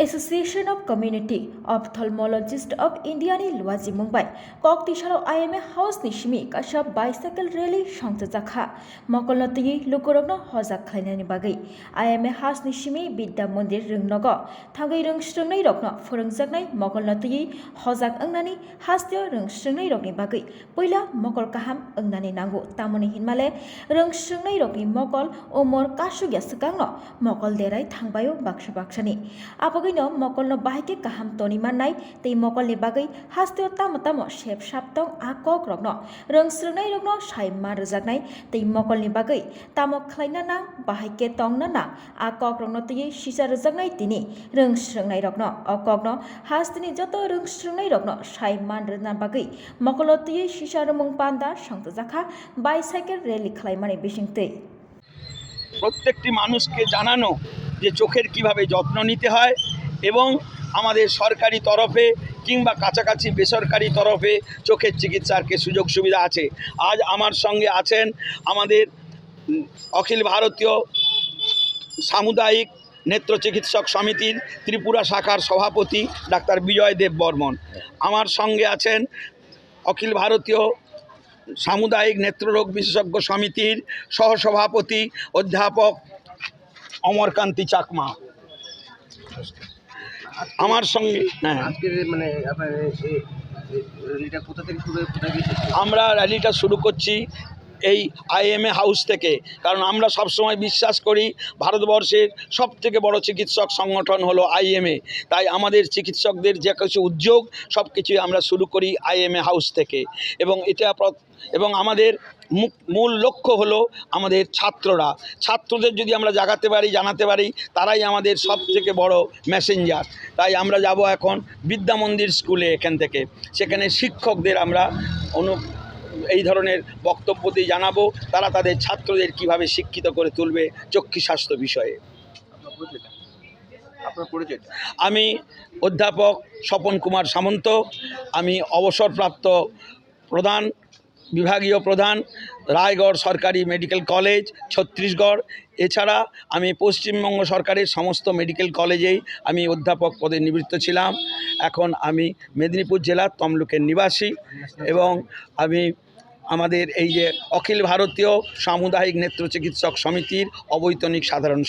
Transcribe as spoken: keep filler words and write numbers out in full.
Association of Community Ophthalmologist of India ni luajimung bai kok tisaro I M A House ni simi kaisa bicycle rally songchajakha. Mokolno twiwi lukurokno hojak khlainani bagwi I M A House ni simi Bidya Mandir rwngnogo thangwi rwng swrwngnairokno phwrwngjaknai mokolno twiwi hojak wngnani hasteo rwng swrwngnairokni bagwi puila mokol kaham wngnani nango, tamoni hinmale rwng swrwngnairokni mokol umor kasugya swkangno mokol derai thangbaio baksa baksani. Abagwino mokolno bahai khe kaham toni mannai tei mokolni bagwi hasteo tamo tamo sep sap tong a kokrokno rwng swrwngnairokno sai man rwjaknai tei mokolni bagwi tamo khlaina nang bahai khe tongna nang a kokrokno twiwi sisa rwjaknai tini rwng swrwngnairokno. O kokno hasteni joto rwng swrwngnairokno sai man rwna bagwi mokolo twiwi sisa rwmung panda songchajakha bicycle rally khlaimani bisingtwi. প্রত্যেকটি মানুষকে জানানো যে চোখের কিভাবে যত্ন নিতে হয় এবং আমাদের সরকারি তরফে কিংবা কাছাকাছি বেসরকারি তরফে চোখের চিকিৎসার কি সুযোগ সুবিধা আছে। আজ আমার সঙ্গে আছেন আমাদের উম, অখিল ভারতীয় সামুদায়িক নেত্র চিকিৎসক সমিতির ত্রিপুরা শাখার সভাপতি ডাক্তার বিজয় দেব বর্মন। আমার সঙ্গে আছেন অখিল ভারতীয় সামুদায়িক নেত্ররোগ বিশেষজ্ঞ সমিতির সহসভাপতি অধ্যাপক অমরকান্তি চাকমা। আমার সঙ্গে, হ্যাঁ। আজকে যে মানে আপনার এই, এই, এই র্যালিটা কোথা থেকে শুরু হয়ে কোথায় গিয়ে শেষ হলো? আমরা র্যালিটা শুরু করছি এই আইএমএ হাউস থেকে, কারণ আমরা সবসময় বিশ্বাস করি ভারতবর্ষের সব থেকে বড় চিকিৎসক সংগঠন হলো আইএমএ। তাই আমাদের চিকিৎসকদের যে কিছু উদ্যোগ, সব কিছুই আমরা শুরু করি আইএমএ হাউস থেকে। এবং এটা প্র- এবং আমাদের মু- মূল লক্ষ্য হলো আমাদের ছাত্ররা। ছাত্রদের যদি আমরা জাগাতে পারি, জানাতে পারি, তারাই আমাদের সব থেকে বড় মেসেঞ্জার। তাই আমরা যাব এখন বিদ্যা মন্দির স্কুলে, এখান থেকে সেখানে শিক্ষকদের আমরা অনু এই ধরনের বক্তব্য দিয়ে জানাবো, তারা তাদের ছাত্রদের কিভাবে শিক্ষিত করে তুলবে চক্ষু স্বাস্থ্য বিষয়ে। আপনার পরিচয়টা, আপনার পরিচয়টা। আমি অধ্যাপক স্বপন কুমার সামন্ত। আমি অবসরপ্রাপ্ত প্রধান, বিভাগীয় প্রধান, রায়গড় সরকারি মেডিকেল কলেজ, ছত্তিশগড়। এছাড়া আমি পশ্চিমবঙ্গ সরকারের সমস্ত মেডিকেল কলেজেই আমি অধ্যাপক পদে নিবৃত্ত ছিলাম। এখন আমি মেদিনীপুর জেলার তমলুকের নিবাসী এবং আমি আমাদের এই যে অখিল ভারতীয় সামুদায়িক নেত্র চিকিৎসক সমিতির অবৈতনিক সাধারণ